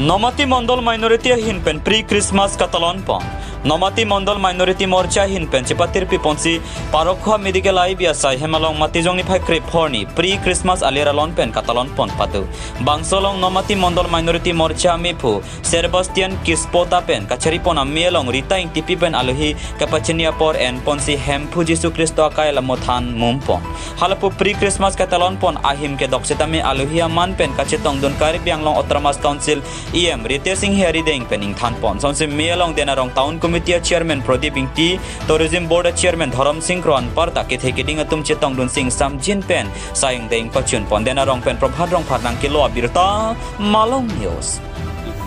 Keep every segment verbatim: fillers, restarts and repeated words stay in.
Nomati Mondol Minority ahin pen pre-Christmas katalon pon. Nomati Mondol Minority Morcha ahin pen chepatirpi ponsi Parokhowa Medical I B asai hem along Matijong niphai krepho arni pre-Christmas alir alon pen katalon pon pado. Bangso along Nomati Mondol Minority Morcha amephu Sebastian Kispota pen kachari pon ame along Rita Ingtipi pen alohi kapachini apor en ponsi Hemphu Jisu Khristo akai alamot than mum pon. Halapu pre-Christmas katalon pon ahim kedok setame alohi aman pen kachetongdun Karbi Anglong Autonomous Council E M Ritesh Enghi arideng pen ingthan pon. Lasonsi ame along Den Arong Town Committee a Chairman Prodip Ingti, Tourism Board a Chairman Dhorom Sing Kro anparta kethe keding atum chetongdunsi ingsamjin pen sai angdeng pachun pon. Den Arong pen Prabhat Rongphar nangkelo abirta, Malong News.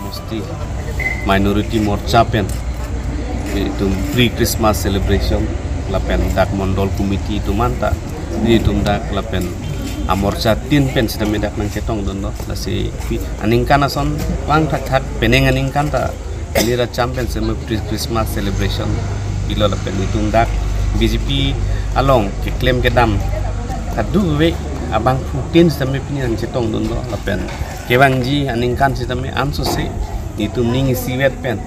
Musti Minority Morcha pen itum pre-Christmas celebration lapen dak Mondol Committee atum anta itum dak lapen amorcha tin pen sitame dak nangchetongdunlo. Lasi pi aningkan ason vang thakthak penang aningkan ta alir acham pen sitame pre-Christmas celebration pilo lapen itum dak B J P along keklem kedam kadokave abangphu tin sitame pini nangchetongdunlo lapen kevangji aningkan sitame ansose itum ning isivet pen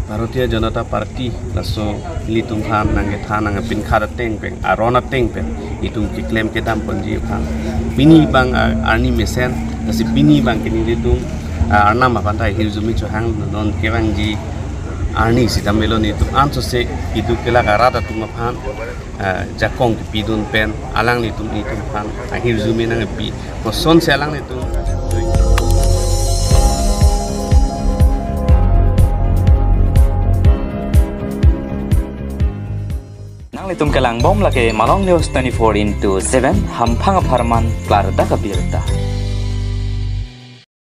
Bharatiya Janata Party laso ilitum aphan nangkethan nangpinkhat ateng pen, aron ateng pen itum keklem kedam ponji aphan pini bang, ah, arni mesen, lasi pini bang ke nelitum, ah, Arnam aphan ta hirjume chohang non kevangji arni sitame lo nelitum ansose itum kelak arat atum aphan, ah, jakong kepidun pen alanglitum itum aphan ahirjume nangpi kosonsi alanglitum. Nanglitum kelang bom lake Malong News twenty-four into seven, hamphang apharman klardak abirta.